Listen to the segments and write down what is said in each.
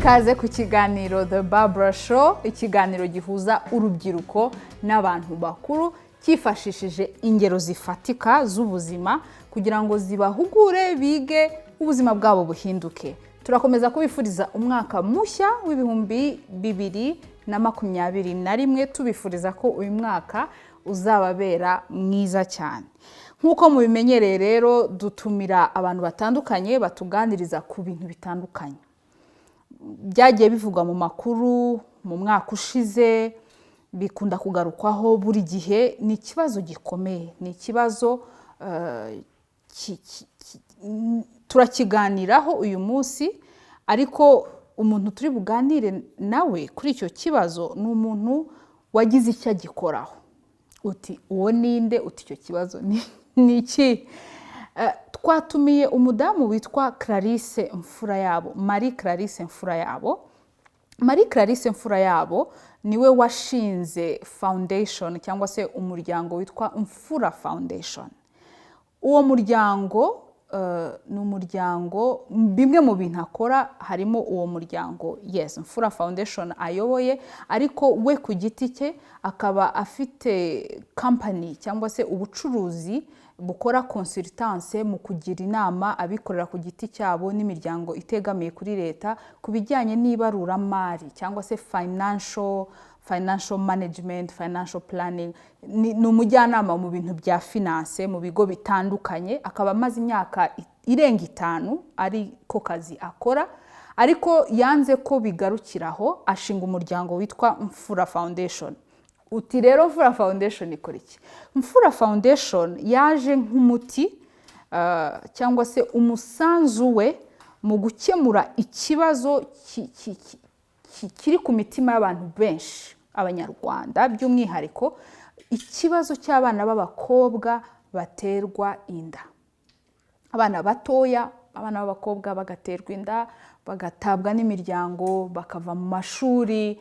Ikaze ku kiganiro The Barbara Show, ikiganiro gihuza urubyiruko n'abantu bakuru cyifashishije ingero zifatika z'ubuzima kugira ngo zibahugure, bige, ubuzima bwabo buhinduke. Turakomeza kubifuriza umwaka mushya wa 2021, tubifuriza ko uyu mwaka uzababera mwiza cyane. Nk'uko mubimenyereye rero, dutumira abantu batandukanye batuganiriza ku bintu bitandukanye byagiye bivugwa mu makuru mu mwaka ushize, bikunda kugarukwaho buri gihe. Ni ikibazo gikomeye, ni ikibazo turakiganiraho uyu munsi. Ariko umuntu turi buganire nawe kuri icyo kibazo ni umuntu wagize icyo agikoraho. Uti uwo ninde? Uti icyo kibazo ni iki? Twatumiye umudamu witwa Clarisse Mfurayabo, Marie Clarisse Mfurayabo. Marie Clarisse Mfurayabo niwe washinze foundation cyangwa se umuryango witwa Mfura Foundation. Uwo muryango ni umuryango, bimwe mu bintu akora harimo uwo muryango, yes, Mfura Foundation ayoboye, ariko we ku giti cye akaba afite company cyangwa se ubucuruzi bukora consultance mu kugira inama abikorera ku giti cyabo n'imiryango itegamiye kuri leta ku bijyanye n'ibaruramari cyangwa se financial management, financial planning. Ni umujyanama mu bintu bya finance mu bigo bitandukanye, akaba amaze imyaka irenga 5 ari ko kazi akora. Ariko yanze ko bigarukiraho, ashinga umuryango witwa Mfura Foundation. Uti rero Mfura Foundation ikora iki? Mfura Foundation yaje nk'umuti cyangwa se umusanzu we mu gukemura ikibazo kiri ku mitima y'abantu benshi, Abanyarwanda by'umwihariko, ikibazo cy'abana b'abakobwa baterwa inda, abana batoya, abana b'abakobwa bagaterwa inda, bagatabwa n'imiryango, bakava mu mashuri.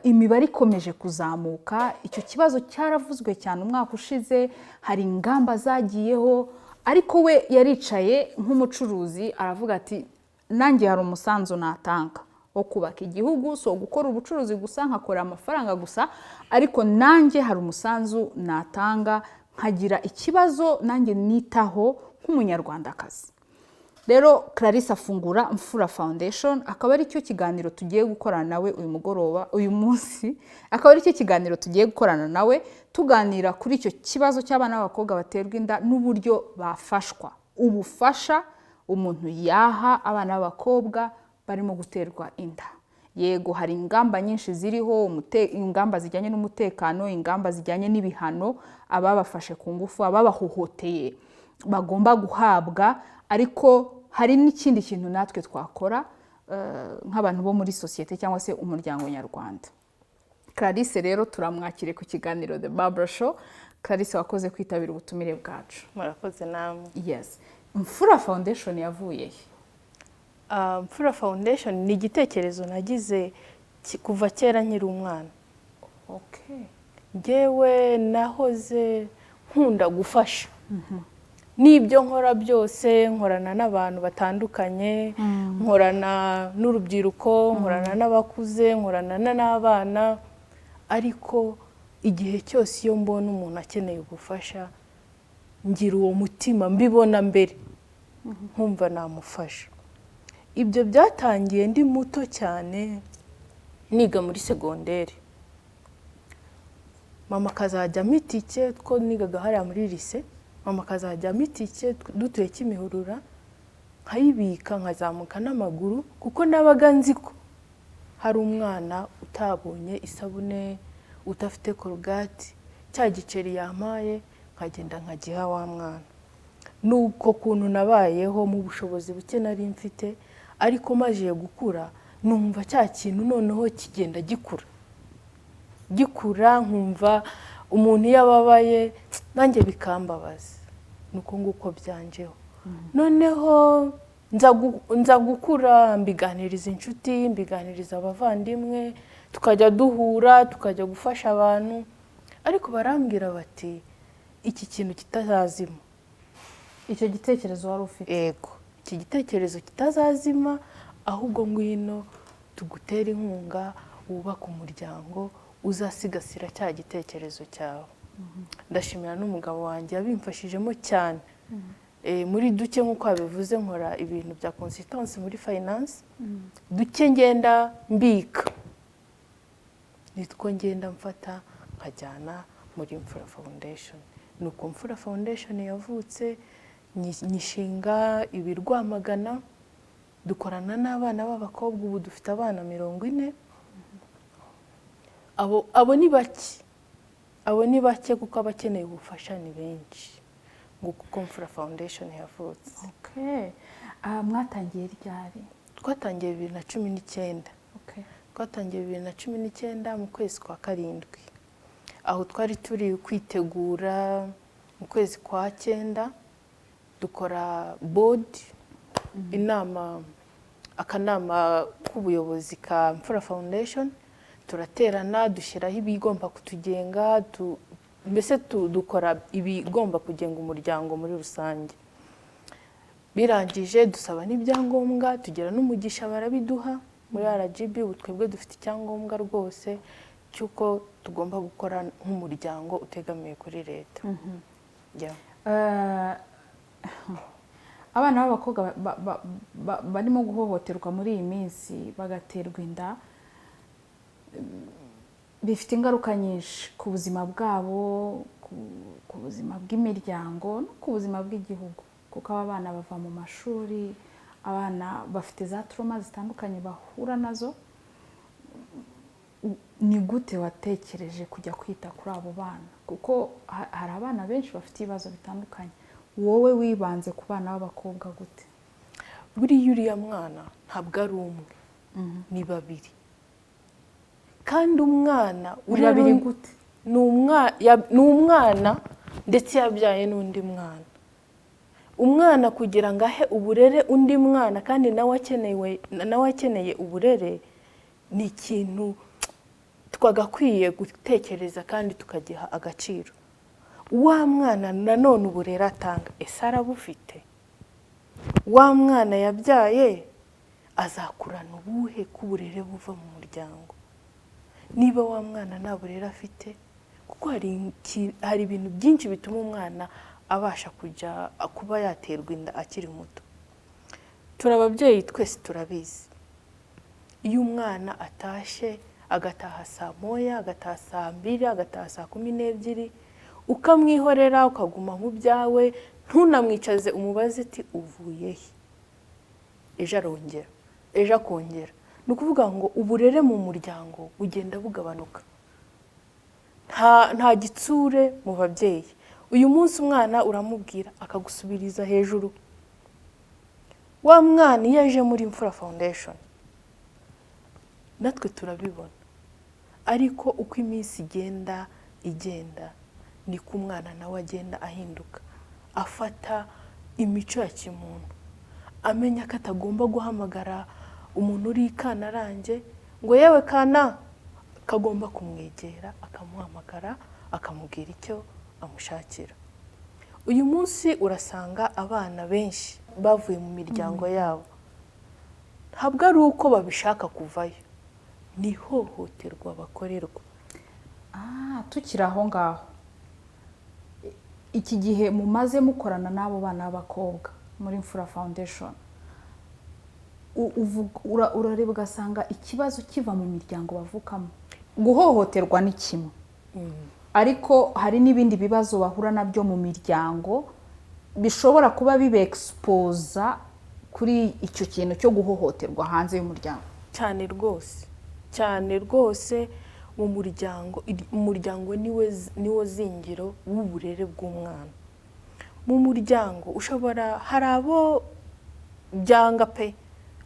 Imibare ikomeje kuzamuka. Icyo kibazo cyaravuzwe cyane umwaka ushize, hari ingamba zagiyeho, ariko we yaricaye nk'umucuruzi aravuga ati: "Nanjye hari umusanzu natanga wo kubaka igihugu, si gukora ubucuruzi gusa nkakora amafaranga gusa, ariko nanjye hari umusanzu natanga nkagira ikibazo nanjye nitaho nk'Umunyarwandakazi." Rero Clarisse afungura Mfura Foundation, akaba ari cyo kiganiro tugiye gukorana nawe uyu mugoroba, uyu munsi, akaba ari cyo kiganiro tugiye gukorana nawe, tuganira kuri icyo kibazo cy'abana b'abakobwa baterwa inda n'uburyo bafashwa, ubufasha umuntu yaha abana b'abakobwa barimo guterwa inda. Yego, hari ingamba nyinshi ziriho, ingamba zijyanye n'umutekano, ingamba zijyanye n'ibihano ababafashe ku ngufu, ababahohoteye bagomba guhabwa, ariko hari n'ikindi kintu natwe twakora nk'abantu bo muri sosiyete cyangwa se umuryango nyarwanda. Clarisse rero turamwakiriye ku kiganiro The Barbara Show. Clarisse, wakoze kwitabira ubutumire bwacu. Murakoze namwe. Yes. Mfura Foundation yavuye he? Mfura Foundation ni igitekerezo nagize kuva kera nkiri umwana. Njyewe nahoze nkunda gufasha. N'ibyo nkora byose, nkorana n'abantu batandukanye, nkorana n'urubyiruko, nkorana n'abakuze, nkorana n'abana, ariko igihe cyose iyo mbona umuntu akeneye ubufasha, ngira uwo mutima, mbibona mbere, nkumva namufasha. Ibyo byatangiye ndi muto cyane, niga muri segonderi. Mama akazajya ampa itike, two nigaga hariya muri lycée, mama akazajya ampa itike dutuye Kimihurura, nkayibika, nkazamuka n'amaguru, kuko nabaga nzi ko hari umwana utabonye isabune, udafite Colgate, cya giceri yampaye nkagenda nkagiha wa mwana. Nuko kuntu nabayeho mu bushobozi buke nari mfite, ariko maze gukura numva cya kintu noneho kigenda gikura gikura, nkumva umuntu iyo ababaye nanjye bikambabaza. Ni uko nguko byanjeho. Noneho nza gukura, mbiganiriza inshuti, mbiganiriza abavandimwe, tukajya duhura, tukajya gufasha abantu, ariko barambwira bati: "Iki kintu kitazazima." Icyo gitekerezo wari ufite? Yego, iki gitekerezo kitazazima, ahubwo ngwino. Tugutere inkunga wubake umuryango uzasigasira cya gitekerezo cyawe. Ndashimira n'umugabo wanjye yabimfashijemo cyane. Muri duke, nk'uko wabivuze, nkora ibintu bya consultance muri finance. Duke ngenda mbika nitwo ngenda mfata nkajyana muri Imfura Foundation. Ni uko Mfura Foundation yavutse, nyishinga ibi Rwamagana, dukorana n'abana b'abakobwa. Ubu dufite abana 40. Abo ni bake, abo ni bake, kuko abakeneye ubufasha ni benshi. Ngo kuko Mfura Foundation yavutse. Okay. Mwatangiye ryari? Twatangiye 2019. Twatangiye 2019 mu kwezi kwa karindwi, aho twari turi kwitegura. Mu kwezi kwa cyenda dukora board, inama, akanama k'ubuyobozi ka Mfura Foundation. Turaterana, dushyiraho ibigomba kutugenga, mbese dukora ibigomba kugenga umuryango muri rusange. Birangije dusaba n'ibyangombwa, tugira n'umugisha barabiduha muri RGB. Ubu twebwe dufite icyangombwa rwose cy'uko tugomba gukora nk'umuryango utegamiye kuri leta. Yeah. Abana b'abakobwa barimo guhohoterwa muri iyi minsi, bagaterwa inda, bifite ingaruka nyinshi ku buzima bwabo, ku buzima bw'imiryango no ku buzima bw'igihugu, kuko aba bana bava mu mashuri, abana bafite za trauma zitandukanye bahura nazo. Ni gute watekereje kujya kwita kuri abo bana? Kuko hari abana benshi bafite ibibazo bitandukanye. Wowe wibanze ku bana b'abakobwa gute? Buriya uriya mwana ntabwo ari umwe, ni babiri. Kandi umwana Ni urera babiri gute? Ni umwana ndetse yabyaye n'undi mwana. Umwana kugira ngo ahe uburere undi mwana, kandi nawe akeneye uburere, ni ikintu twagakwiye gutekereza kandi tukagiha agaciro. Wa mwana nanone uburere atanga, ese arabufite? Wa mwana yabyaye azakurana ubuhe k'uburere buva mu muryango, niba wa mwana nta burere afite? Kuko hari ibintu byinshi bituma umwana abasha kujya kuba yaterwa inda akiri muto. Turi ababyeyi twese, turabizi. Iyo umwana atashye, agataha saa 1, agataha saa 2, agataha saa 12, ukamwihorera ukaguma mu byawe, ntunamwicaze umubaze ati: "Uvuye he?" Ejo arongera, ejo akongera. Ni ukuvuga ngo uburere mu muryango bugenda bugabanuka, nta gitsure mu babyeyi. Uyu munsi umwana uramubwira akagusubiriza hejuru. Wa mwana iyo aje muri Imfura Foundation, natwe turabibona, ariko uko iminsi igenda igenda niko umwana nawe agenda ahinduka, afata imico ya kimuntu, amenya ko atagomba guhamagara umuntu uri ikantarange ngo: "Yewe kana." Kagomba kumwegera, akamuhamagara, akamubwira icyo amushakira. Uyu munsi urasanga abana benshi bavuye mu miryango yabo, ntabwo ari uko babishaka kuvayo, ni ihohoterwa bakorerwa. Tukiri aho ngaho, iki gihe mumaze mukorana n'abo bana b'abakobwa muri Mfura Foundation, urareba ugasanga ikibazo kiva mu miryango bavukamo. Guhohoterwa ni kimwe, ariko hari n'ibindi bibazo bahura nabyo mu miryango bishobora kuba bibexposa kuri icyo kintu cyo guhohoterwa hanze y'umuryango. Cyane rwose, cyane rwose. Mu muryango, umuryango niwo zingiro w'uburere bw'umwana. Mu muryango ushobora, hari abo byanga pe,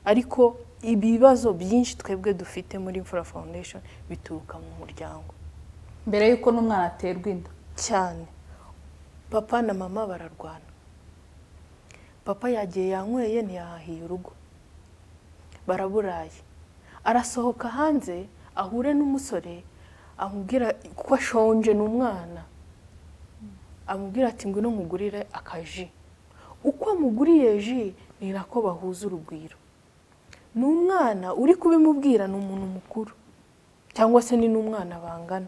ariko ibibazo byinshi twebwe dufite muri Imfura Foundation bituruka mu muryango. Mbere y'uko n'umwana aterwa inda. Cyane. Papa na mama bararwana, papa yagiye yanyweye, ntiyahahiye urugo, baraburaye. Arasohoka hanze ahure n'umusore, amubwira ko ashonje, ni umwana, amubwira ati: "Ngwino nkugurire akaji." Uko amuguriye jus ni nako bahuza urugwiro. Ni umwana uri kubimubwira, ni umuntu mukuru cyangwa se ni n'umwana bangana,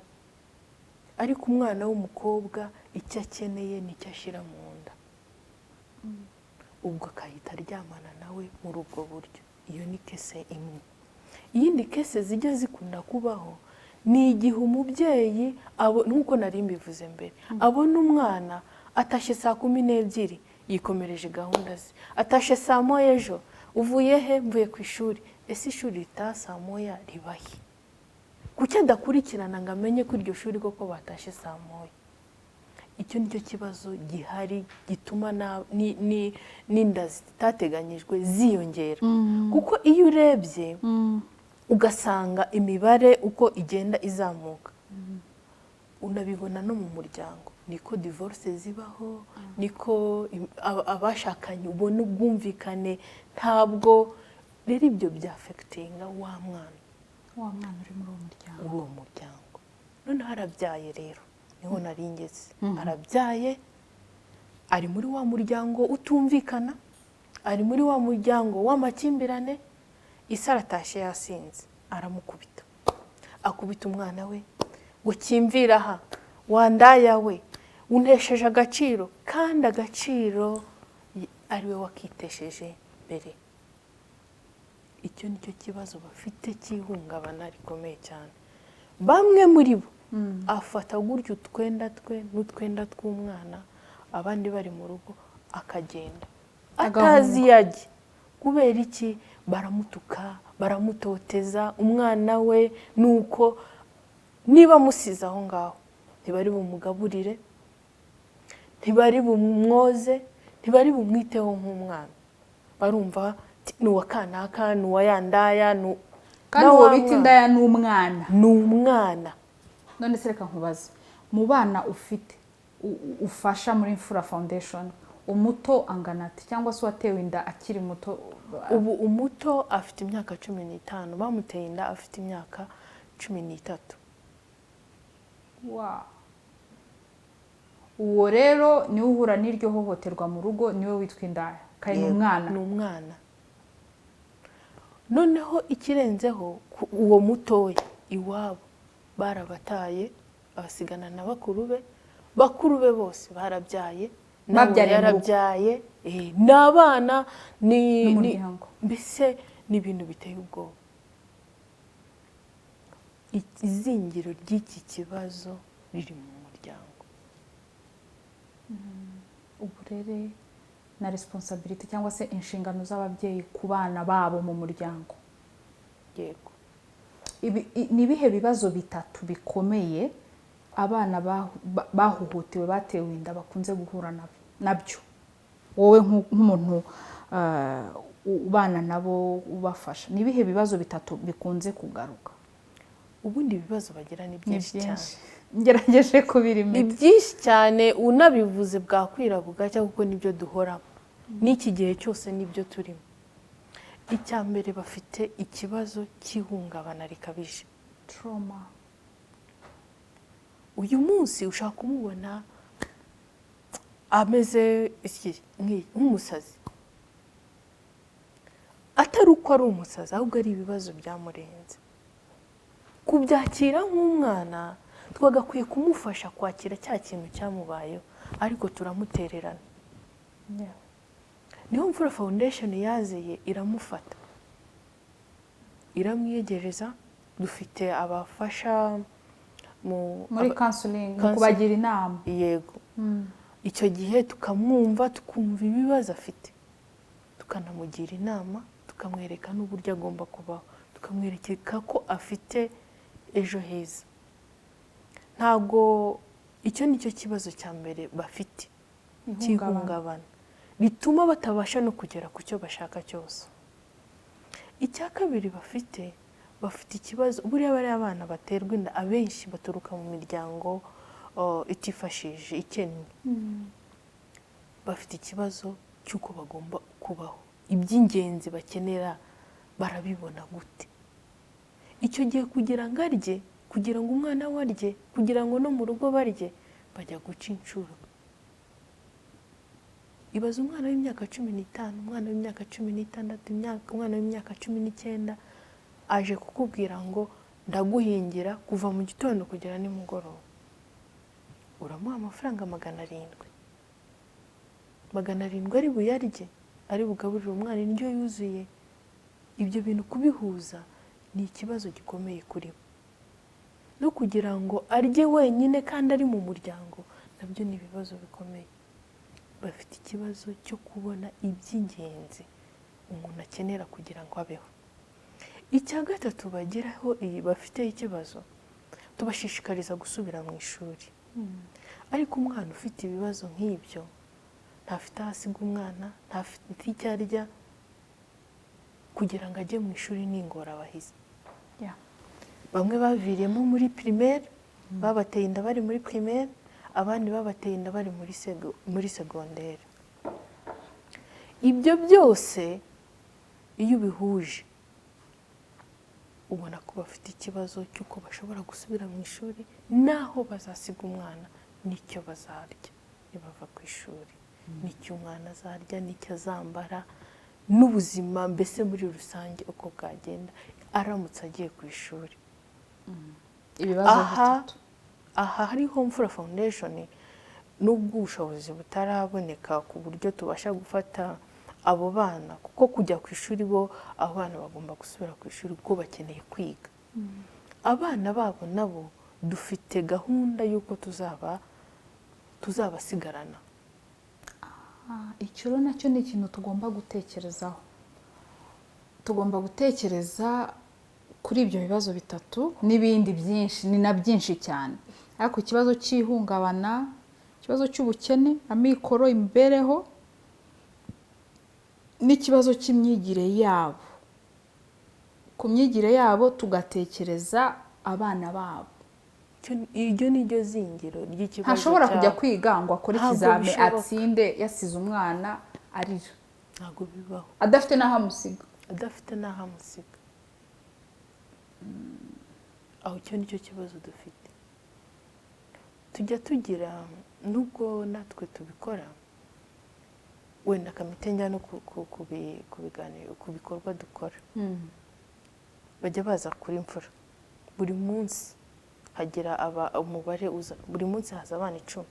ariko umwana w'umukobwa icyo akeneye nicyo ashyira mu nda, ubwo akahita aryamana nawe muri ubwo buryo. Iyo ni case imwe. Iyindi case zijya zikunda kubaho ni igihe umubyeyi, nk'uko nari mbivuze mbere, abona umwana atashye saa 12, yikomereje gahunda ze, atashye saa 1 ejo. "Uvuye he?" "Mvuye ku ishuri." Ese ishuri ritaha saa 1 ribahe? Kuki adakurikirana ngo amenye ko iryo shuri koko batashye saa 1? Icyo ni cyo kibazo gihari gituma n'inda zitateganyijwe ziyongera, kuko iyo urebye ugasanga imibare uko igenda izamuka, unabibona no mu muryango, niko divorce zibaho, niko abashakanye ubona ubwumvikane ntabwo. Rero ibyo byaffectinga wa mwana. Wa mwana uri muri uwo muryango. Muri uwo muryango. Noneho arabyaye rero, niho nari ngeze. Arabyaye, ari muri wa muryango utumvikana, ari muri wa muryango w'amakimbirane. Isi aratashye yasinze, aramukubita, akubita umwana we ngo: "Kimvira aha wandaya we, untesheje agaciro," kandi agaciro ari we wakitesheje mbere. Icyo ni cyo kibazo bafite cy'ihungabana rikomeye cyane. Bamwe muri bo afata gutya utwenda twe n'utwenda tw'umwana, abandi bari mu rugo, akagenda agahunga. Atazi iyo ajya. Kubera iki? Baramutuka, baramutoteza. Umwana we ni uko niba amusize aho ngaho, ntibari bumugaburire, ntibari bumwoze, ntibari bumwiteho nk'umwana. Barumva ni uwa kanaka, ni uwa yandaya, ni Kandi na uwo wa bita mwana. indaya ni umwana. Ni umwana. None se reka nkubaze, mu bana ufite ufasha muri Imfura Foundation, umuto angana ati, cyangwa se uwatewe inda akiri muto? Ubu umuto afite imyaka 15, bamuteye inda afite imyaka 13. Wow. Uwo rero niwe uhura n'iryo hohoterwa mu rugo, niwe witwa indaya kandi ni Yego, umwana. Ni umwana. Noneho ikirenzeho, uwo mutoya iwabo barabataye, abasigana na bakuru be. Bakuru be bose barabyaye, nawe Babyariye mu rugo. yarabyaye. Ni abana ni N'umuryango. Mbese ni ibintu biteye ubwoba. Izingiro ry'iki kibazo riri mu muryango. Uburere na responsibility cyangwa se inshingano z'ababyeyi ku bana babo mu muryango. Yego. Ni ibihe bibazo bitatu bikomeye abana bahohotewe, batewe inda bakunze guhura nabyo, wowe nk'umuntu ubana nabo, ubafasha? Ni ibihe bibazo bitatu bikunze kugaruka? Ubundi ibibazo bagira ni Ni byinshi cyane. byinshi, ngerageje Ni kubirimita. byinshi cyane, unabivuze bwakwira bugacya, kuko nibyo duhoramo n'iki gihe cyose, nibyo turimo. Icya mbere, bafite ikibazo cy'ihungabana rikabije. Trauma. Uyu munsi ushaka kumubona ameze nk'umusazi, atari uko ari umusazi, ahubwo ari ibibazo byamurenze kubyakira. Nk'umwana twagakwiye kumufasha kwakira cya kintu cyamubayeho, ariko turamutererana. Niho Mfura Foundation yaziye, iramufata, iramwiyegereza. Dufite abafasha mu Muri counseling, mu Counseling. kubagira inama. Yego. Icyo gihe tukamwumva, tukumva ibibazo afite, tukanamugira inama, tukamwereka n'uburyo agomba kubaho, tukamwereka ko afite ejo heza. Ntabwo icyo ni cyo kibazo cya mbere bafite cy'ihungabana rituma batabasha no kugera ku cyo bashaka cyose. Icya kabiri bafite, bafite ikibazo, buriya bariya abana baterwa inda abenshi baturuka mu miryango itifashije, ikennye. Bafite ikibazo cy'uko bagomba kubaho, iby'ingenzi bakenera barabibona gute? Icyo gihe kugira ngo arye, kugira ngo umwana we arye, kugira ngo no mu rugo barye, bajya guca inshuro. Ibaza umwana w'imyaka 15, umwana w'imyaka 16, umwana w'imyaka 19 aje kukubwira ngo ndaguhingira kuva mu gitondo kugera nimugoroba, uramuha amafaranga 700, 700 ari buyarye, ari bugaburire umwana indyo yuzuye? Ibyo bintu kubihuza ni ikibazo gikomeye kuri bo. No kugira ngo arye wenyine kandi ari mu muryango, nabyo ni ibibazo bikomeye. Bafite ikibazo cyo kubona iby'ingenzi umuntu akenera kugira ngo abeho. Icya gatatu bageraho, iyi bafite ikibazo, tubashishikariza gusubira mu ishuri, ariko umwana ufite ibibazo nk'ibyo ntafite aho asiga umwana, ntafite icyo arya, kugira ngo ajye mu ishuri ni ingorabahizi. Bamwe baviriyemo muri primaire, babateye inda bari muri primaire, abandi babateye inda bari muri secondaire. Ibyo byose iyo ubihuje, ubona ko bafite ikibazo cy'uko bashobora gusubira mu ishuri n'aho bazasiga umwana, n'icyo bazarya nibava ku ishuri, n'icyo umwana azarya, n'icyo azambara, n'ubuzima mbese muri rusange uko bwagenda aramutse agiye ku ishuri. Ibibazo Aha bitatu. Aha hariho Mfura Foundation, nubwo ubushobozi butaraboneka ku buryo tubasha gufata abo bana, kuko kujya ku ishuri bo, abo bana bagomba gusubira ku ishuri kuko bakeneye kwiga. Abana babo nabo dufite gahunda y'uko tuzabasigarana. Icyo rero nacyo ni ikintu tugomba gutekerezaho. Tugomba gutekereza kuri ibyo bibazo bitatu n'ibindi byinshi, ni na byinshi cyane, ariko ikibazo cy'ihungabana, ikibazo cy'ubukene, amikoro, imibereho, n'ikibazo cy'imyigire yabo. Ku myigire yabo tugatekereza abana babo. Iryo ni ryo zingiro ry'ikibazo Ntashobora kujya cyabo. kwiga ngo akore Ntabwo ikizame bishoboka. atsinde yasize umwana arira, Ntabwo bibaho. adafite n'aho amusiga. Adafite n'aho amusiga. Aho icyo ni cyo kibazo dufite. Tujya tugira, nubwo natwe tubikora, wenda kamite njya no ku biganiro, ku bikorwa dukora, bajya baza kuri Mfura buri munsi, hagira aba umubare uza buri munsi, haza abana 10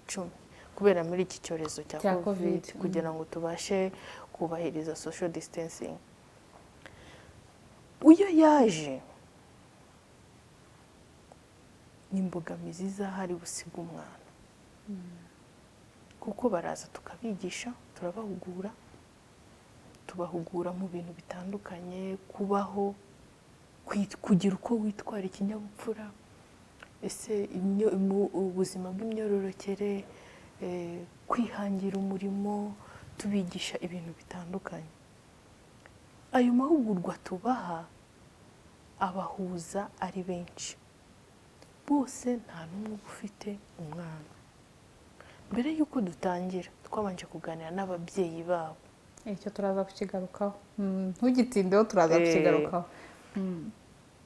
10, kubera muri iki cyorezo cya Cya Covid, Covid, kugira ngo tubashe kubahiriza social distancing. Iyo yaje ni imbogamizi z'ahari busiga umwana, kuko baraza tukabigisha, turabahugura, tubahugura mu bintu bitandukanye, kubaho, kugira uko witwara, ikinyabupfura, ese ubuzima bw'imyororokere, kwihangira umurimo, tubigisha ibintu bitandukanye. Ayo mahugurwa tubaha abahuza ari benshi, bose nta n'umwe uba ufite umwana. Mbere y'uko dutangira twabanje kuganira n'ababyeyi babo. Icyo turaza kukigarukaho. Ntugitindeho, turaza kukigarukaho.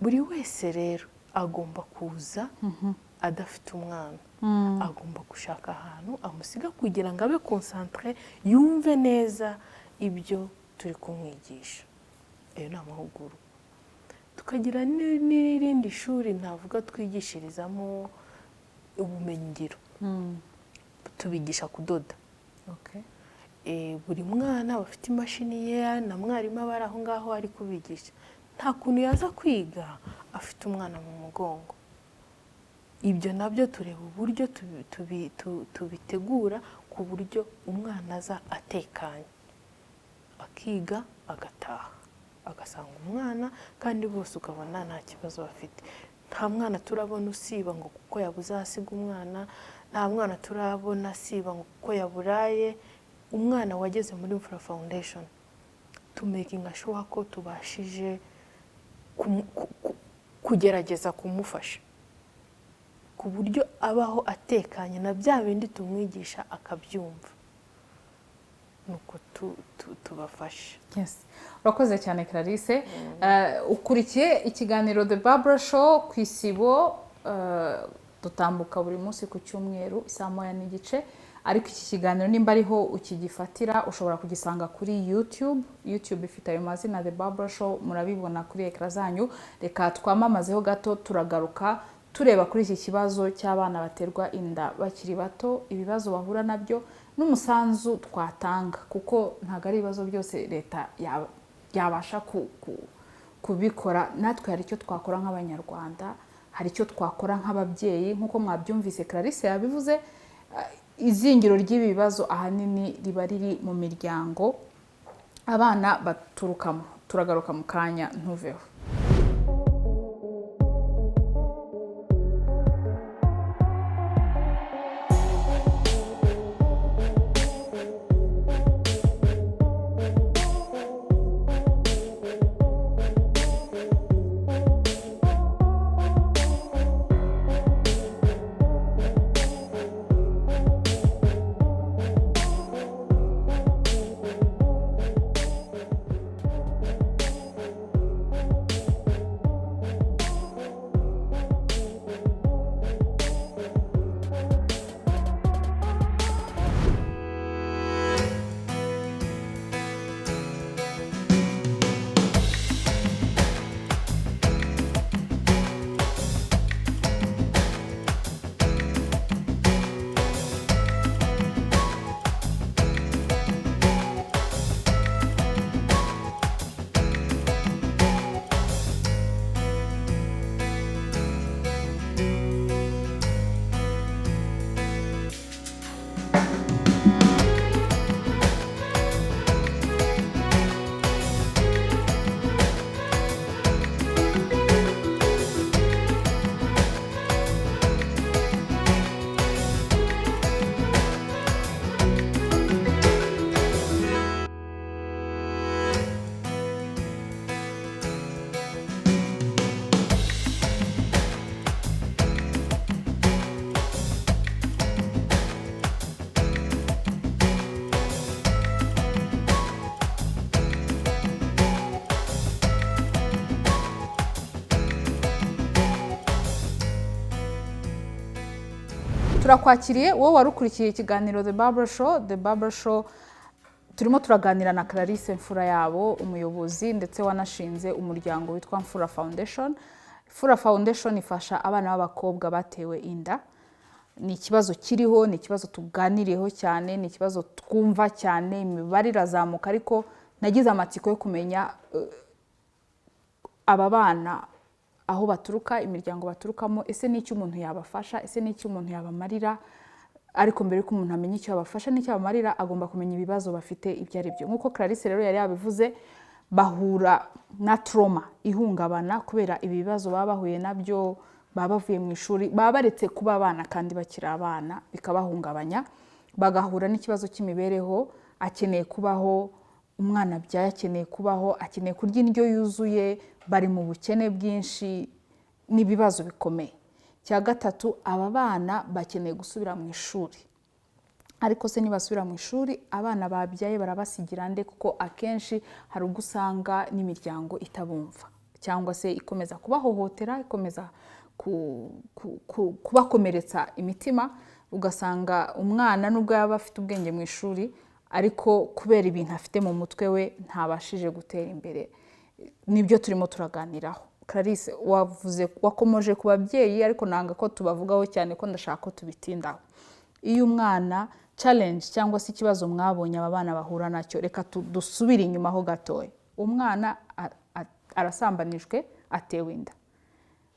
Buri wese rero agomba kuza adafite umwana, agomba gushaka ahantu amusiga kugira ngo abe concentré, yumve neza ibyo turi kumwigisha. Ayo ni amahugurwa. Tukagira n'irindi shuri ntavuga twigishirizamo ubumenyingiro, tubigisha kudoda. Buri mwana aba afite imashini ye, na mwarimu aba ari aho ngaho ari kubigisha. Nta kuntu yaza kwiga afite umwana mu mugongo. Ibyo nabyo tureba uburyo tubitegura ku buryo umwana aza atekanye, akiga, agataha agasanga umwana, kandi bose ukabona nta kibazo bafite. Nta mwana turabona usiba ngo kuko yabuze ahasiga umwana, nta mwana turabona asiba ngo kuko yaburaye. Umwana wageze muri Mfura Foundation, tumakinga sure ko tubashije kugerageza kumufasha ku buryo abaho atekanye, na bya bindi tumwigisha akabyumva. Nuko tubafasha. Yes. Urakoze cyane, Clarisse. Ukurikiye ikiganiro The Barbara Show ku Isibo, dutambuka buri munsi ku cyumweru isaa 1:30. Ariko iki kiganiro nimba ariho ukigifatira, ushobora kugisanga kuri YouTube. YouTube ifite ayo mazina, The Barbara Show, murabibona kuri écran zanyu. Reka twamamazeho gato, turagaruka tureba kuri iki kibazo cy'abana baterwa inda bakiri bato, ibibazo bahura nabyo n'umusanzu twatanga, kuko ntabwo ari ibibazo byose leta yabasha kubikora. Natwe hari icyo twakora nk'Abanyarwanda, hari icyo twakora nk'ababyeyi. Nk'uko mwabyumvise, Clarisse yabivuze, izingiro ry'ibi bibazo ahanini riba riri mu miryango abana baturukamo. Turagaruka mu kanya, ntuveho. Turakwakiriye wowe wari ukurikiye ikiganiro The Barbara Show. The Barbara Show, turimo turaganira na Clarisse Mfura yabo, umuyobozi ndetse wanashinze umuryango witwa Mfura Foundation. Mfura Foundation ifasha abana b'abakobwa batewe inda. Ni ikibazo kiriho, ni ikibazo tuganiriyeho cyane, ni ikibazo twumva cyane, imibare irazamuka, ariko nagize amatsiko yo kumenya aba bana aho baturuka, imiryango baturukamo, ese n'icyo umuntu yabafasha, ese n'icyo umuntu yabamarira. Ariko mbere y'uko umuntu amenya icyo yabafasha n'icyo yabamarira, agomba kumenya ibibazo bafite ibyo ari byo. Nk'uko Clarisse rero yari yabivuze, bahura na trauma, ihungabana, kubera ibi bibazo baba bahuye nabyo. Baba bavuye mu ishuri, baba baretse kuba abana kandi bakiri abana, bikabahungabanya, bagahura n'ikibazo cy'imibereho. Akeneye kubaho, umwana abyaye akeneye kubaho, akeneye kurya indyo yuzuye, bari mu bukene bwinshi n'ibibazo bikomeye. Cya gatatu, aba bana bakeneye gusubira mu ishuri. Ariko se nibasubira mu ishuri, abana babyaye barabasigira nde? Kuko akenshi hari ubwo usanga n'imiryango itabumva, cyangwa se ikomeza kubahohotera, ikomeza kubakomeretsa imitima, ugasanga umwana nubwo yaba afite ubwenge mu ishuri, ariko kubera ibintu afite mu mutwe we ntabashije gutera imbere. Nibyo turimo turaganiraho. Clarisse, wavuze, wakomoje ku babyeyi, ariko nanga ko tubavugaho cyane, ko ndashaka ko tubitindaho. Iyo umwana, challenge cyangwa se ikibazo mwabonye aba bana bahura nacyo, reka dusubire inyuma ho gatoya. Umwana arasambanijwe, atewe inda,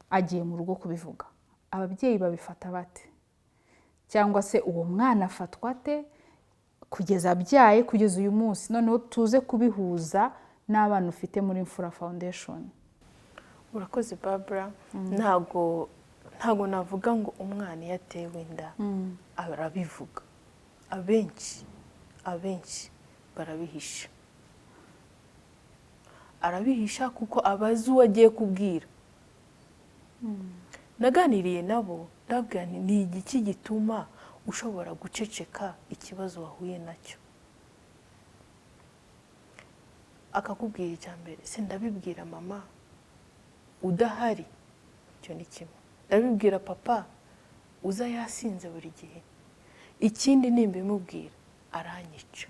agiye mu rugo kubivuga, ababyeyi babifata bate? Cyangwa se uwo mwana afatwa ate kugeza abyaye, kugeza uyu munsi? Noneho tuze kubihuza n'abana ufite muri Mfura Foundation. Urakoze, Barbara. Ntabwo navuga ngo umwana iyo atewe inda arabivuga. Abenshi barabihisha. Arabihisha kuko abazi uwo agiye kubwira. Naganiriye nabo, ndabwira nti: "Ni igiki gituma ushobora guceceka ikibazo wahuye nacyo?" Akakubwira, icya mbere: "Se ndabibwira mama udahari?" Icyo ni kimwe. "Ndabibwira papa uza yasinze buri gihe?" Ikindi, nimbimubwira aranyica.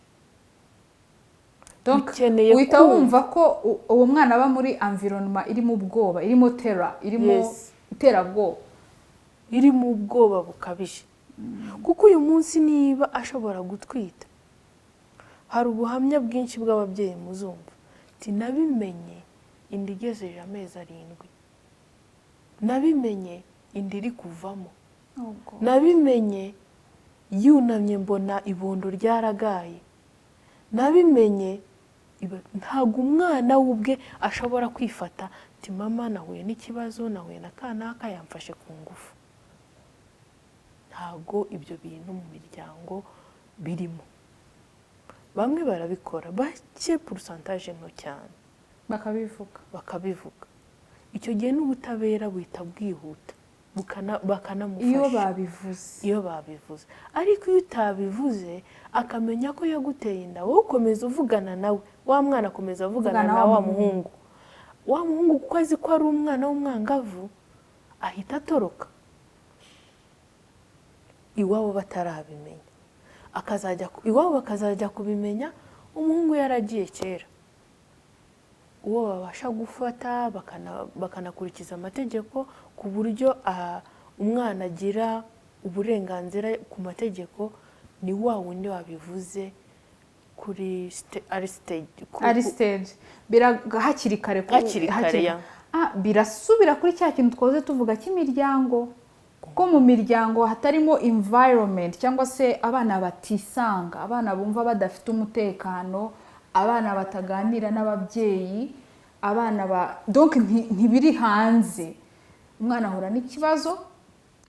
Donc, Dukeneye uhita kumva. Wumva ko uwo mwana aba muri environment irimo ubwoba, irimo terror, irimo iterabwoba. Irimo ubwoba bukabije, kuko uyu munsi niba ashobora gutwita, hari ubuhamya bwinshi bw'ababyeyi muzumva ati: "Nabimenye inda igejeje amezi 7, nabimenye inda iri kuvamo, nabimenye yunamye mbona ibondo ryaragaye, nabimenye." Ntabwo umwana we ubwe ashobora kwifata ati: "Mama, nahuye n'ikibazo, nahuye na kanaka yamfashe ku ngufu." Ntabwo ibyo bintu mu miryango birimo. Bamwe barabikora, bake, pourcentage nto cyane. Bakabivuga. Bakabivuga. Icyo gihe n'ubutabera buhita bwihuta, bakanamufasha. Iyo babivuze. Iyo babivuze. Ariko iyo utabivuze, akamenya ko yaguteye inda, wowe ukomeza uvugana nawe, wa mwana akomeza avugana Avugana na wa wa muhungu. Wa muhungu, kuko azi ko ari umwana w'umwangavu, ahita atoroka iwabo batarabimenya, akazajya iwabo bakazajya kubimenya umuhungu yaragiye kera. Uwo babasha gufata, bakanakurikiza amategeko ku buryo umwana agira uburenganzira ku mategeko, ni wa wundi wabivuze kuri ari stage Ari stage hakiri kare. Hakiri kare, ya. Birasubira kuri cya kintu twahoze tuvuga cy'imiryango, kuko mu miryango hatarimo environment cyangwa se abana batisanga, abana bumva badafite umutekano, abana bataganira n'ababyeyi, abana ba donc ntibiri hanze. Umwana ahura n'ikibazo,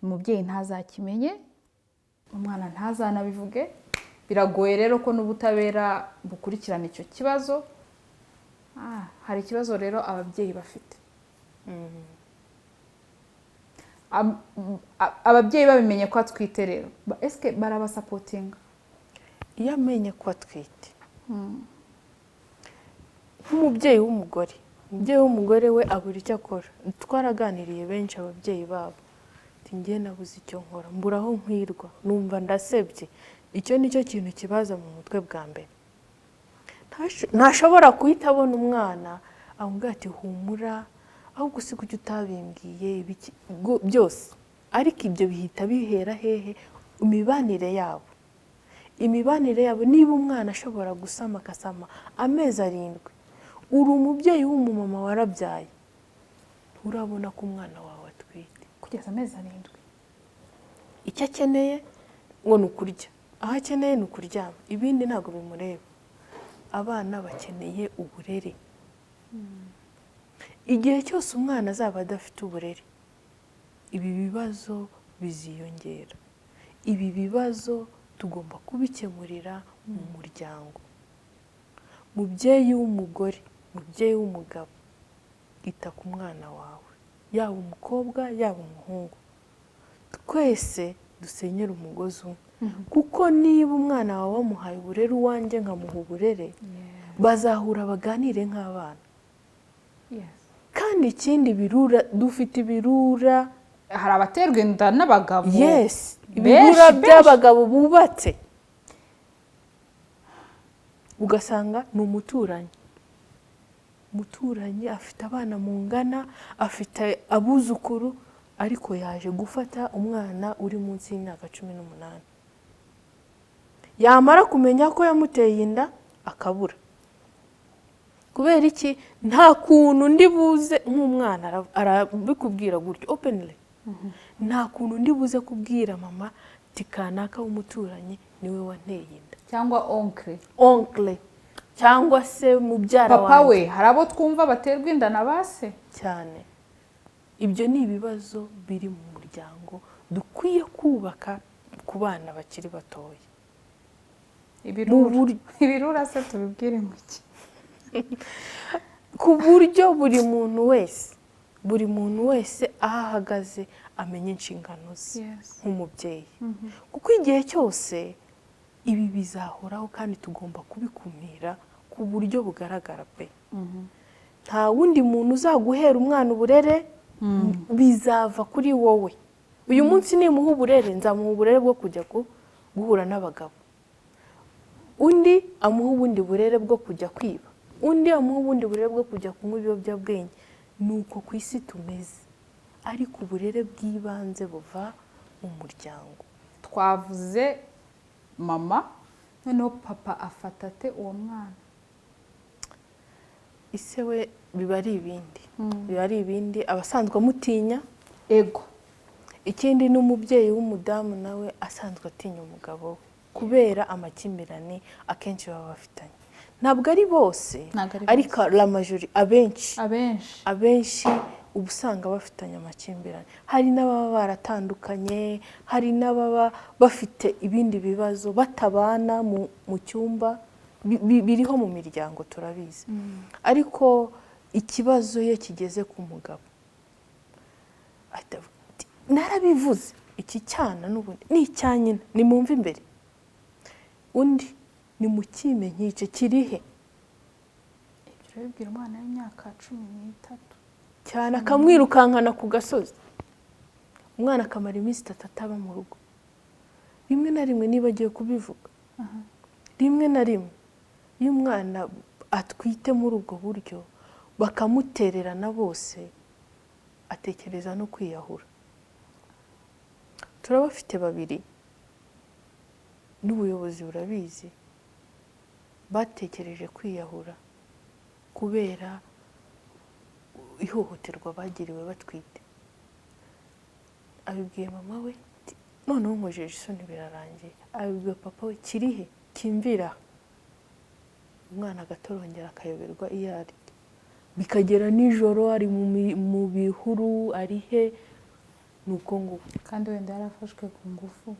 umubyeyi ntazakimenye, umwana ntazanabivuge. Biragoye rero ko n'ubutabera bukurikirana icyo kibazo. Hari ikibazo rero ababyeyi bafite. Ababyeyi babimenye ko atwite rero, eske barabasupportinga? Iyo amenye ko atwite, nk'umubyeyi w'umugore, umubyeyi w'umugore we abura icyo akora. Twaraganiriye benshi, ababyeyi babo ati: "Njye nabuze icyo nkora, mbura aho nkwirwa, numva ndasebye." Icyo ni cyo kintu kibaza mu mutwe bwa mbere. Ntashobora guhita abona umwana amubwira ati: "Humura, ahubwo si kuki utabimbwiye?" Ibiki byose. Ariko ibyo bihita bihera hehe? Imibanire yabo, imibanire yabo. Niba umwana ashobora gusama, agasama amezi 7, uri umubyeyi w'umumama warabyaye, nturabona ko umwana wawe atwite kugeza amezi 7? Icyo akeneye ngo ni ukurya, aho akeneye ni ukuryama, ibindi ntabwo bimureba. Abana bakeneye uburere. Igihe cyose umwana azaba adafite uburere, ibi bibazo biziyongera. Ibi bibazo tugomba kubikemurira mu muryango. Mubyeyi w'umugore, mubyeyi w'umugabo, ita ku mwana wawe, yaba umukobwa, yaba umuhungu, twese dusenyere umugozi umwe. Kuko niba umwana wawe wamuhaye uburere, uwanjye nkamuha uburere, bazahura baganire nk'abana. Kandi ikindi, ibirura, dufite ibirura. Hari abaterwa inda n'abagabo. Yes. Benshi, Ibirura benshi. by'abagabo bubatse, ugasanga ni umuturanyi. Umuturanyi afite abana mungana, afite abuzukuru, ariko yaje gufata umwana uri munsi y'imyaka 18. Yamara kumenya ko yamuteye inda, akabura. Kubera iki? Nta kuntu ndi buze nk'umwana arabikubwira gutyo openly: "Nta kuntu ndi buze kubwira mama ati kanaka w'umuturanyi niwe wanteye inda." Cyangwa oncle. Oncle cyangwa se mubyara Papa wanjye. we. Hari abo twumva baterwa inda na ba se. Cyane. Ibyo ni ibibazo biri mu muryango dukwiye kubaka ku bana bakiri batoya. Ibirura. Ibirura se tubibwire ngo iki? Ku buryo buri muntu wese aho ahagaze amenya inshingano ze nk'umubyeyi, kuko igihe cyose ibi bizahoraho kandi tugomba kubikumira ku buryo bugaragara pe. Nta wundi muntu uzaguhera umwana uburere, bizava kuri wowe. Uyu munsi nimuha uburere, nzamuha uburere bwo kujya guhura n'abagabo, undi amuha ubundi burere bwo kujya kwiba, undi amuha ubundi burere bwo kujya kunywa ibiyobyabwenge. Ni uko ku isi tumeze, ariko uburere bw'ibanze buva mu muryango. Twavuze mama, noneho papa afata ate uwo mwana? Ise we biba ari ibindi, biba ari ibindi, aba asanzwe amutinya. Ego. Ikindi, n'umubyeyi w'umudamu nawe asanzwe atinya umugabo we kubera amakimbirane akenshi baba bafitanye. Ntabwo ari bose, Ntabwo ari ariko la majorité, abenshi, abenshi. Abenshi uba usanga bafitanye amakimbirane. Hari n'ababa baratandukanye, hari n'ababa bafite ibindi bibazo batabana mu cyumba, biriho mu miryango, turabizi. Ariko ikibazo iyo kigeze ku mugabo, ahita avuga ati, "Narabivuze, iki cyana n'ubundi ni icya nyina, nimwumve imbere." Undi ni mukime nkice kirihe? Ibyo urabibwira umwana w'imyaka 13? Cyane, akamwirukankana ku gasozi, umwana akamara iminsi 3 ataba mu rugo. Rimwe na rimwe, niba agiye kubivuga, rimwe na rimwe iyo umwana atwite muri ubwo buryo bakamutererana bose, atekereza no kwiyahura. Turabafite babiri, n'ubuyobozi burabizi, batekereje kwiyahura kubera ihohoterwa bagiriwe batwite. Abibwiye mama we ati, "Noneho nkojeje isoni, birarangiye." Abibwiye papa we, "Kirihe kimvira?" Umwana agatorongera, akayoberwa iyo ari, bikagera nijoro ari mu bihuru, ari he? Ni uko nguko. Kandi wenda yarafashwe ku ngufu.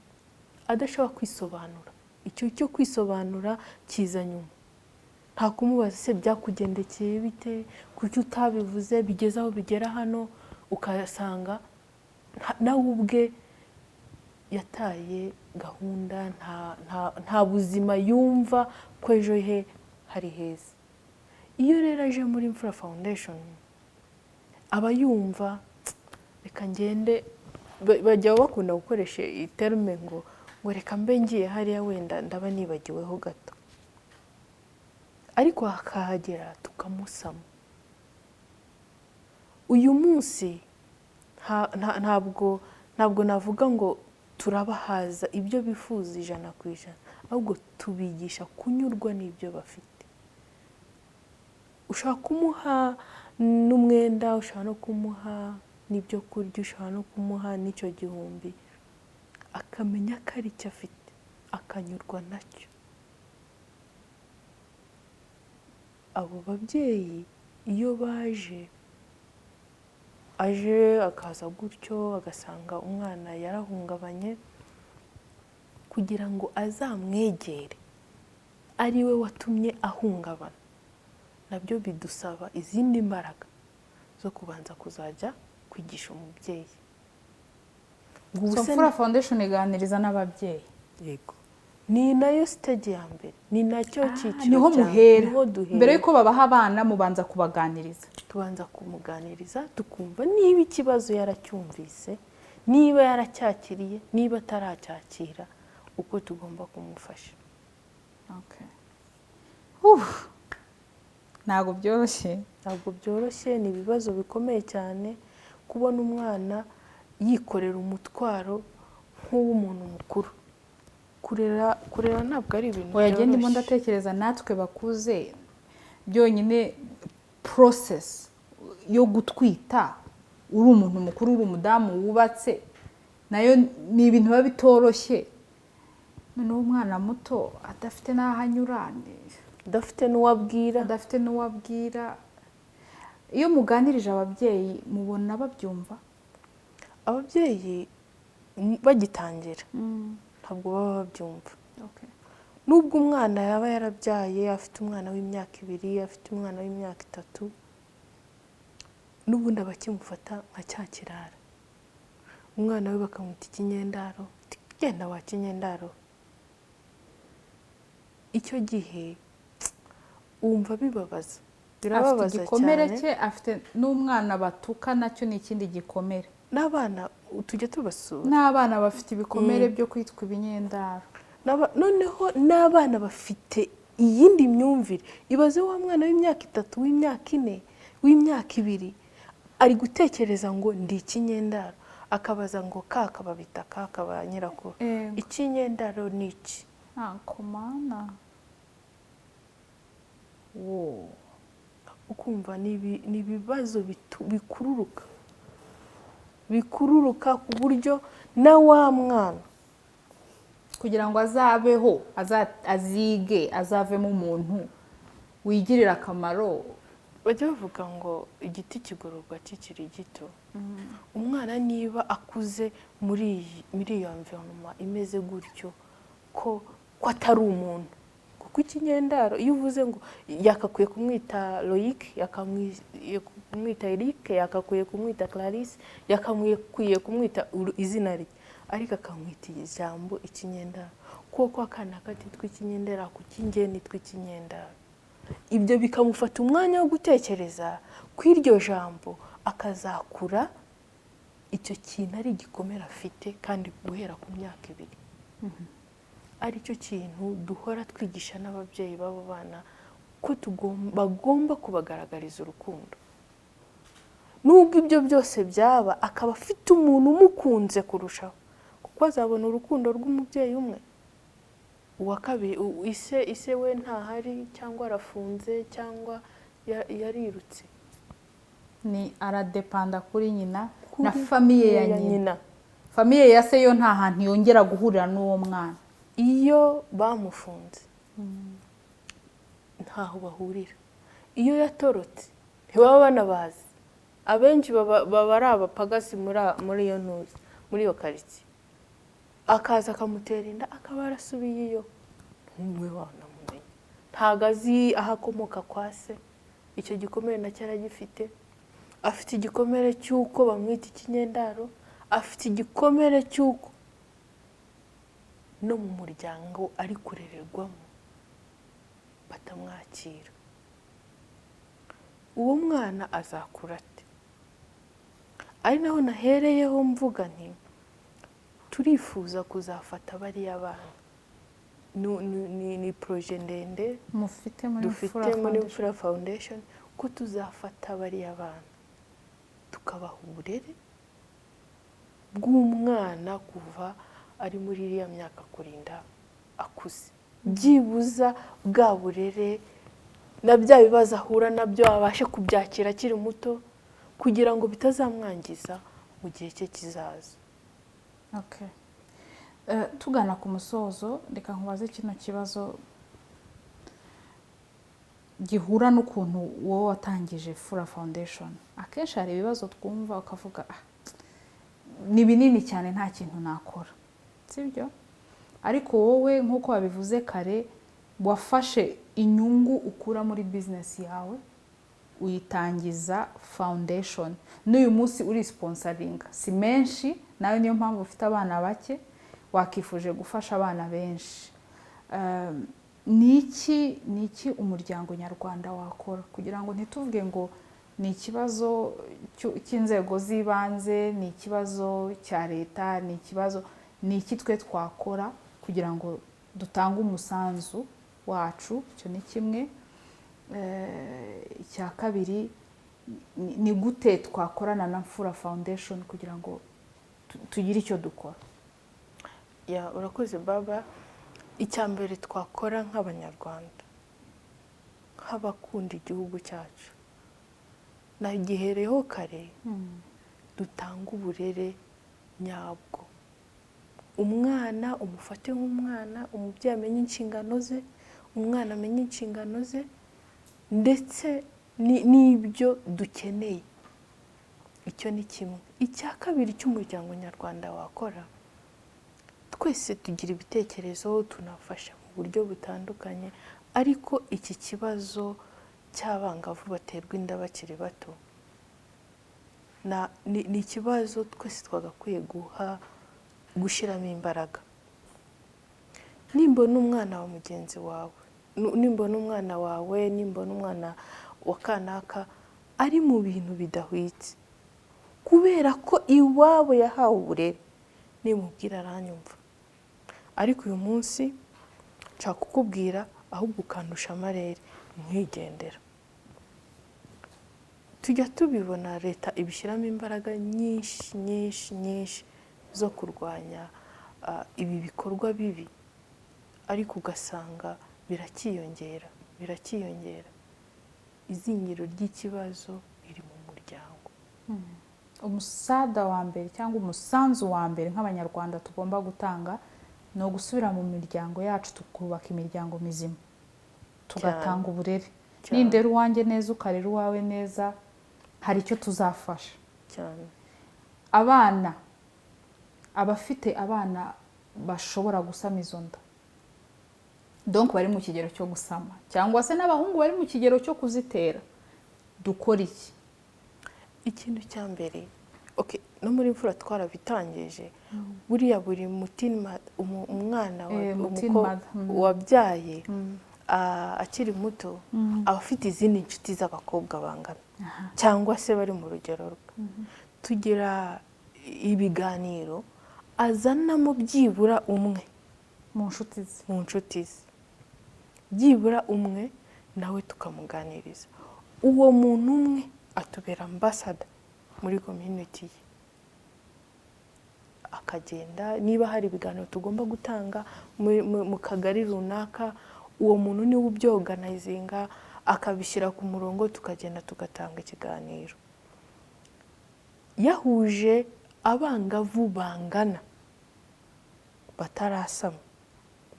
Adashobora kwisobanura. Icyo cyo kwisobanura kiza nyuma. Nta kumubaza se byakugendekeye bite, kuki utabivuze, bigeze aho bigera hano, ukasanga nawe ubwe yataye gahunda, nta buzima yumva ko ejo he hari heza. Iyo rero aje muri Imfura Foundation, aba yumva reka ngende, bajya bakunda gukoresha iyi terme ngo reka mbe ngiye hariya, wenda ndaba nibagiweho gato. Ariko akahagera tukamusama. Uyu munsi ntabwo navuga ngo turabahaza ibyo bifuza 100%, ahubwo tubigisha kunyurwa n'ibyo bafite. Ushobora kumuha n'umwenda, ushobora no kumuha n'ibyo kurya, ushobora no kumuha n'icyo gihumbi, akamenya ko ari cyo afite, akanyurwa nacyo. Abo babyeyi iyo baje, aje akaza gutyo agasanga umwana yarahungabanye, kugira ngo azamwegere ari we watumye ahungabana, nabyo bidusaba izindi mbaraga zo kubanza kuzajya kwigisha umubyeyi. Ngo ubu So se Mfura Foundation iganiriza n'ababyeyi? Yego, ni nayo stage ya mbere, ni nacyo cyiciro Niho cya muhera? Niho duhera. Mbere y'uko babaha abana, mubanza kubaganiriza? Tubanza kumuganiriza, tukumva niba ikibazo yaracyumvise, niba yaracyakiriye, niba ataracyakira, uko tugomba kumufasha. Okay. Uf. Ntabwo byoroshye. Ntabwo byoroshye, ni ibibazo bikomeye cyane kubona umwana yikorera umutwaro nk'uw'umuntu mukuru. Kurera ntabwo ari ibintu Oya, genda, ndimo byoroshye. ndatekereza natwe bakuze, byonyine process yo gutwita uri umuntu mukuru, uri umudamu wubatse, nayo ni ibintu biba bitoroshye. Noneho umwana muto adafite n'aho anyura, Udafite n'uwo abwira. Adafite n'uwo abwira. Iyo muganirije ababyeyi, mubona babyumva? Ababyeyi bagitangira ntabwo baba babyumva. Nubwo umwana yaba yarabyaye, afite umwana w'imyaka 2, afite umwana w'imyaka 3, n'ubundi aba akimufata nka cya kirara. Umwana we bakamwita ikinyendaro, ati, "Genda wa kinyendaro." Icyo gihe wumva bibabaza. Afite Birababaza igikomere cyane. cye, afite n'umwana batuka, nacyo ni ikindi gikomere. N'abana tujya tubasura. N'abana bafite ibikomere byo kwitwa ibinyendaro. Noneho n'abana bafite iyindi myumvire. Ibaze wa mwana w'imyaka 3, w'imyaka 4, w'imyaka 2, ari gutekereza ngo ndi ikinyendaro, akabaza ngo kaka babita kaka ba nyirakuru, ikinyendaro ni iki? Komana. Ukumva ni ibibazo bikururuka ku buryo na wa mwana kugira ngo azabeho, azige, azavemo umuntu wigirira akamaro. Bajya bavuga ngo igiti kigororwa kikiri gito. Umwana niba akuze muri iyo environment imeze gutyo, ko atari umuntu, kuko ikinyendaro iyo uvuze ngo yakakwiye kumwita Loic, yakakwiye kumwita Eric, yakakwiye kumwita Clarisse, yakakwiye kumwita izina rye, ariko akamwita ijambo ikinyendaro, kuko akana katitwa ikinyendaro, kuko njye nitwa ikinyendaro. Ibyo bikamufata umwanya wo gutekereza ku iryo jambo, akazakura icyo kintu ari igikomere afite, kandi guhera ku myaka 2. Aricyo kintu duhora twigisha n'ababyeyi b'abo bana, ko bagomba kubagaragariza urukundo. Nubwo ibyo byose byaba, akaba afite umuntu umukunze kurushaho, kuko azabona urukundo rw'umubyeyi umwe. Uwa kabiri, ise we ntahari, cyangwa arafunze, cyangwa yarirutse. Ni aradepanda kuri nyina na famille ya nyina. Famille ya se yo nta hantu yongera guhurira n'uwo mwana. Iyo bamufunze ntaho bahurira, iyo yatorotse ntibaba banabazi. Abenshi baba ari abapagasi muri iyo ntuzi, muri iyo karitsiye, akaza akamutera inda, akaba yarasubiye iyo, ntumwe wanamumenya, ntabwo azi aho akomoka kwa se. Icyo gikomere nacyo aragifite. Afite igikomere cy'uko bamwita ikinyendaro, afite igikomere cy'uko no mu muryango ari kurererwamo batamwakira. Uwo mwana azakura ate? Ari naho nahereyeho mvuga nti turifuza kuzafata bariya bana. Ni projet ndende dufite muri Mfura Foundation, ko tuzafata bariya bana tukabaha uburere bw'umwana kuva ari muri iriya myaka kurinda akuze, byibuza bwa burere na bya bibazo ahura nabyo abashe kubyakira akiri muto, kugira ngo bitazamwangiza mu gihe cye kizaza. Okay. Tugana ku musozo, reka nkubaze kino kibazo gihura n'ukuntu wowe watangije Fura Foundation. Akenshi hari ibibazo twumva ukavuga ni binini cyane, nta kintu nakora, sibyo? Ariko wowe nk'uko wabivuze kare, wafashe inyungu ukura muri business yawe uyitangiza foundation. N'uyu munsi uri sponsoringa, si menshi nawe, niyo mpamvu ufite abana bake, wakifuje gufasha abana benshi. Ni iki umuryango nyarwanda wakora kugira ngo ntituvuge ngo ni ikibazo cy'inzego z'ibanze, ni ikibazo cya leta, ni ikibazo, ni iki twe twakora kugira ngo dutange umusanzu wacu? Icyo ni kimwe. Icya kabiri, ni gute twakorana na Mfura Foundation kugira ngo tugire icyo dukora? Ya, urakoze baba. Icya mbere twakora nk'Abanyarwanda, nk'abakunda igihugu cyacu, nagihereho kare, dutanga uburere nyabwo. Umwana umufate nk'umwana, umubyeyi amenye inshingano ze, umwana amenye inshingano ze, ndetse n'ibyo dukeneye. Icyo ni kimwe. Icya kabiri cy'umuryango nyarwanda wakora, twese tugira ibitekerezo, tunafasha mu buryo butandukanye, ariko iki kibazo cy'abangavu baterwa inda bakiri bato ni ikibazo twese twagakwiye gushyiramo imbaraga. Nimbona umwana wa mugenzi wawe, nimbona umwana wawe, nimbona umwana wa kanaka ari mu bintu bidahwitse, kubera ko iwabo yahawe uburere, nimubwira aranyumva, Ariko uyu munsi nshaka kukubwira, ahubwo ukandusha amarere, nkigendera. Tujya tubibona, leta ibishyiramo imbaraga nyinshi nyinshi nyinshi zo kurwanya ibi bikorwa bibi, ariko ugasanga biracyiyongera, biracyiyongera. Izingiro ry'ikibazo riri mu muryango. Umusada wa mbere cyangwa umusanzu wa mbere nk'Abanyarwanda tugomba gutanga ni ugusubira mu miryango yacu, tukubaka imiryango mizima, tugatanga uburere. Nindera uwanjye neza, ukarera uwawe neza, hari icyo tuzafasha. Abana, abafite abana bashobora gusama izo nda, donc bari mu kigero cyo gusama, cyangwa se n'abahungu bari mu kigero cyo kuzitera, dukora iki? Ikintu cya mbere, okay, no muri Mfura twarabitangije buriya, buri mutima umwana Muteen mother. Wabyaye akiri muto aba afite izindi nshuti z'abakobwa bangana cyangwa se bari mu rugero rwe. Tugira ibiganiro, azanamo byibura umwe mu nshuti ze. Mu nshuti ze, byibura umwe, nawe tukamuganiriza. Uwo muntu umwe atubera ambassador muri community ye, akagenda niba hari ibiganiro tugomba gutanga mu kagari runaka, uwo muntu niwe ubyorganizinga, akabishyira ku murongo, tukagenda tugatanga ikiganiro yahuje abangavu bangana batarasama,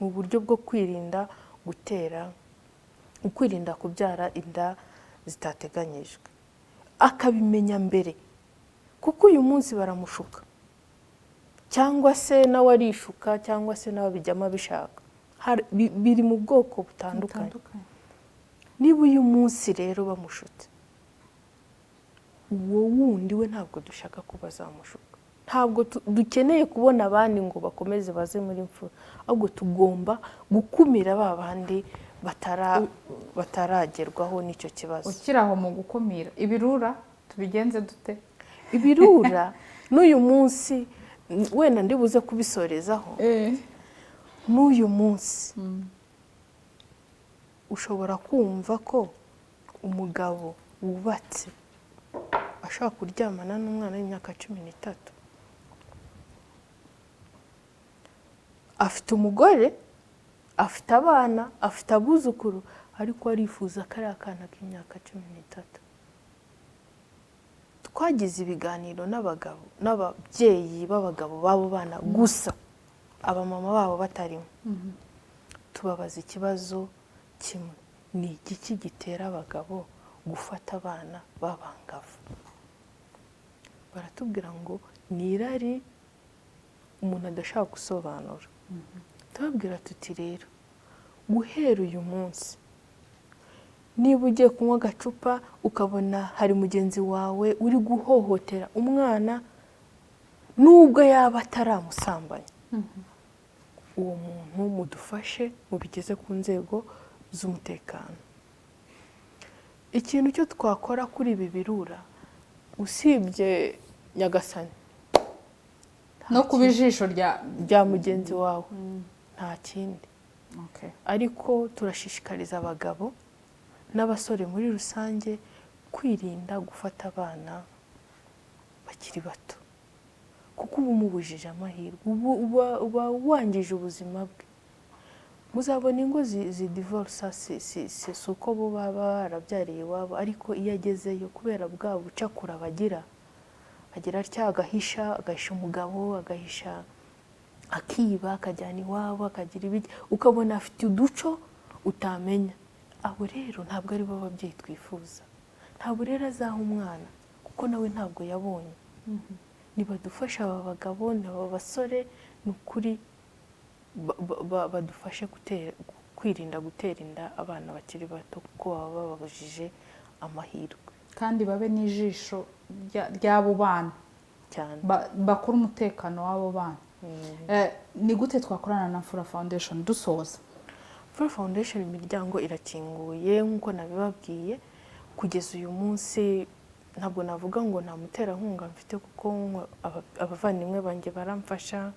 mu buryo bwo kwirinda gutera, kwirinda kubyara inda zitateganyijwe, akabimenya mbere, kuko uyu munsi baramushuka, cyangwa se nawe arishuka, cyangwa se nawe abijyamo abishaka. Biri mu bwoko butandukanye. Butandukanye. Niba uyu munsi rero bamushutse, uwo wundi we ntabwo dushaka ko bazamushuka. Ntabwo dukeneye kubona abandi ngo bakomeze baze muri Mfura, ahubwo tugomba gukumira ba bandi bataragerwaho n'icyo kibazo. Ukiri aho mu gukumira ibirura, tubigenze dute? Ibirura n'uyu munsi, wenda ndibuze kubisorezaho, n'uyu munsi ushobora kumva ko umugabo wubatse ashobora kuryamana n'umwana w'imyaka 13, afite umugore, afite abana, afite abuzukuru, ariko arifuza kariya kana k'imyaka 13. Twagize ibiganiro n'abagabo n'ababyeyi b'abagabo b'abo bana gusa, abamama babo batarimo. Tubabaza ikibazo kimwe: ni igiki gitera abagabo gufata abana b'abangavu? Baratubwira ngo ni irari umuntu adashaka gusobanura. Tubabwira tuti: rero guhera uyu munsi, niba ugiye kunywa agacupa ukabona hari mugenzi wawe uri guhohotera umwana, nubwo yaba ataramusambanya, uwo muntu mudufashe mubigeze ku nzego z'umutekano. Ikintu cyo twakora kuri ibi birura, usibye Nyagasani no kuba ijisho rya rya mugenzi wawe, nta kindi. Ariko turashishikariza abagabo n'abasore muri rusange kwirinda gufata abana bakiri bato, kuko uba umubujije amahirwe, uba wangije ubuzima bwe. Muzabona ingo zidivorsa, si uko bo baba barabyariye iwabo, ariko iyo agezeyo, kubera bwa bucakura bagira, agira atya agahisha, agahisha umugabo, agahisha, akiba, akajyana iwabo, akagira ibiki, ukabona afite uduco utamenya. Abo rero ntabwo ari bo babyeyi twifuza. Ntabwo rero azaha umwana, kuko nawe ntabwo yabonye. Nibadufasha aba bagabo n'aba basore, ni ukuri badufashe kwirinda gutera inda abana bakiri bato, kuko baba bababujije amahirwe. Kandi babe n'ijisho ry'abo bana. Cyane. Bakora umutekano w'abo bana. Ni gute twakorana na Mfura Foundation dusoza? Mfura Foundation imiryango irakinguye nk'uko nabibabwiye. Kugeza uyu munsi ntabwo navuga ngo nta muterankunga mfite, kuko abavandimwe banjye baramfasha.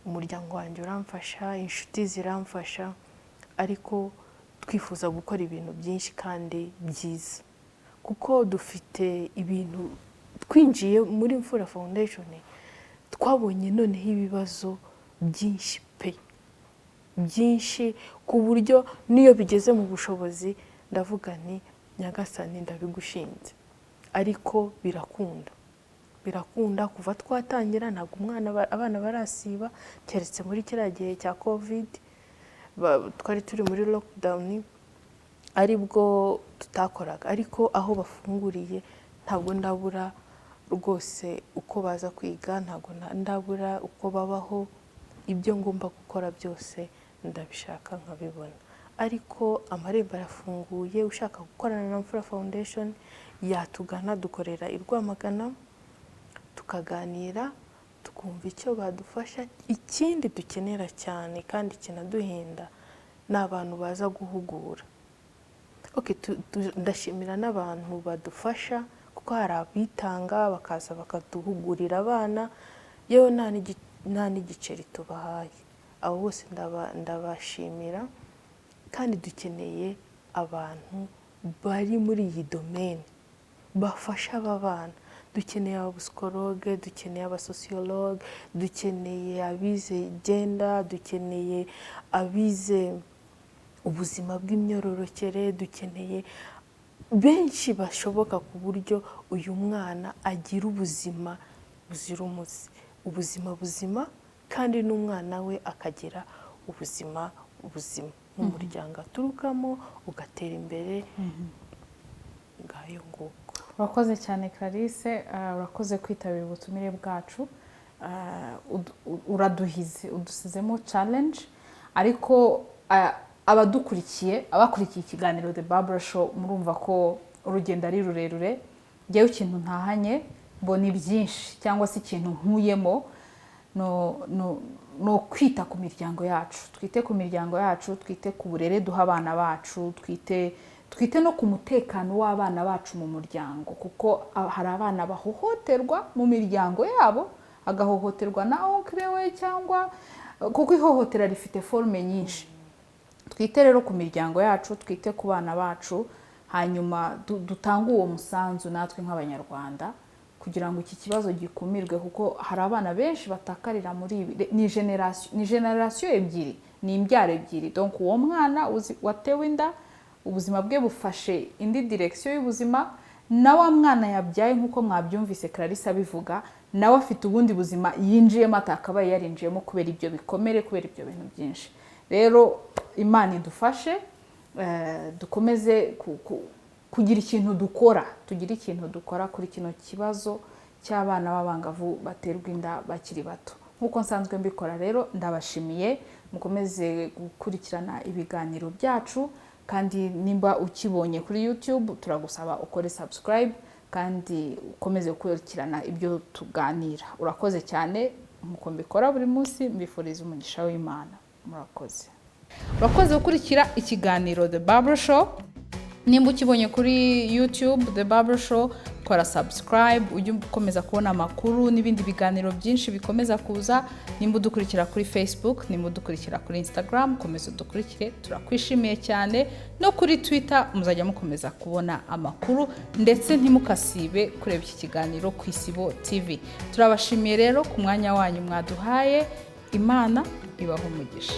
Umuryango wanjye uramfasha, inshuti ziramfasha, ariko twifuza gukora ibintu byinshi kandi byiza, kuko dufite ibintu. Twinjiye muri Imfura Foundation, twabonye noneho ibibazo byinshi pe, byinshi, ku buryo n'iyo bigeze mu bushobozi ndavuga nti: "Nyagasani, ndabigushinze." Ariko birakunda, birakunda. Kuva twatangira ntabwo umwana abana barasiba, keretse muri kiriya gihe cya Covid twari turi muri lockdown, aribwo tutakoraga. Ariko aho bafunguriye ntabwo ndabura rwose uko baza kwiga, ntabwo ndabura uko babaho. Ibyo ngomba gukora byose ndabishaka nkabibona. Ariko amarembo arafunguye, ushaka gukorana na Mfura Foundation yatugana. Dukorera i Rwamagana, tukaganira, tukumva icyo badufasha. Ikindi dukenera cyane kandi kinaduhenda ni abantu baza guhugura. Okay, ndashimira n'abantu badufasha, kuko hari abitanga bakaza bakaduhugurira abana, yewe nta n'igiceri tubahaye. Abo bose ndabashimira. Kandi dukeneye abantu bari muri iyi domaine bafasha aba bana. Dukeneye abapsychologue, dukeneye abasociologue, dukeneye abize gender, dukeneye abize ubuzima bw'imyororokere, dukeneye benshi bashoboka, ku buryo uyu mwana agira ubuzima buzira umuze, ubuzima buzima, kandi n'umwana we akagira ubuzima buzima, n'umuryango aturukamo ugatera imbere. Ngayo nguko. Urakoze cyane Clarisse, urakoze kwitabira ubutumire bwacu. Uraduhize, udusizemo challenge. Ariko abadukurikiye, abakurikiye ikiganiro The Barbara Show, murumva ko urugendo ari rurerure. Njyewe ikintu ntahanye mbona byinshi, cyangwa se ikintu nkuyemo, no kwita ku miryango yacu. Twite ku miryango yacu, twite ku burere duha abana bacu, twite no ku mutekano w'abana bacu mu muryango, kuko hari abana bahohoterwa mu miryango yabo, agahohoterwa na oncle we, cyangwa kuko ihohotera rifite forme nyinshi. Twite rero ku miryango yacu, twite ku bana bacu, hanyuma dutange uwo musanzu natwe nk'Abanyarwanda kugira ngo iki kibazo gikumirwe, kuko hari abana benshi batakarira muri ibi. Ni génération ebyiri, ni imbyaro ebyiri. Donc uwo mwana watewe inda, ubuzima bwe bufashe indi direction y'ubuzima, na wa mwana yabyaye, nk'uko mwabyumvise Clarisse abivuga, nawe afite ubundi buzima yinjiyemo atakabaye yarinjiyemo kubera ibyo bikomere, kubera ibyo bintu byinshi. Rero Imana idufashe, dukomeze kugira ikintu dukora, tugire ikintu dukora kuri kino kibazo cy'abana b'abangavu baterwa inda bakiri bato. Nk'uko nsanzwe mbikora rero, ndabashimiye, mukomeze gukurikirana ibiganiro byacu. Kandi nimba ukibonye kuri YouTube, turagusaba ukore subscribe kandi ukomeze gukurikirana ibyo tuganira. Urakoze cyane. Nk'uko mbikora buri munsi, mbifuriza umugisha w'Imana. Murakoze, urakoze gukurikira ikiganiro The Barbara Show. Nimba ukibonye kuri YouTube The Barbara Show, kora subscribe ujye ukomeza kubona amakuru n'ibindi biganiro byinshi bikomeza kuza. Nimba udukurikira kuri Facebook, nimba udukurikira kuri Instagram, komeza udukurikire, turakwishimiye cyane. No kuri Twitter muzajya mukomeza kubona amakuru, ndetse ntimukasibe kureba iki kiganiro ku Isibo TV. Turabashimiye rero ku mwanya wanyu mwaduhaye. Imana ibahe umugisha.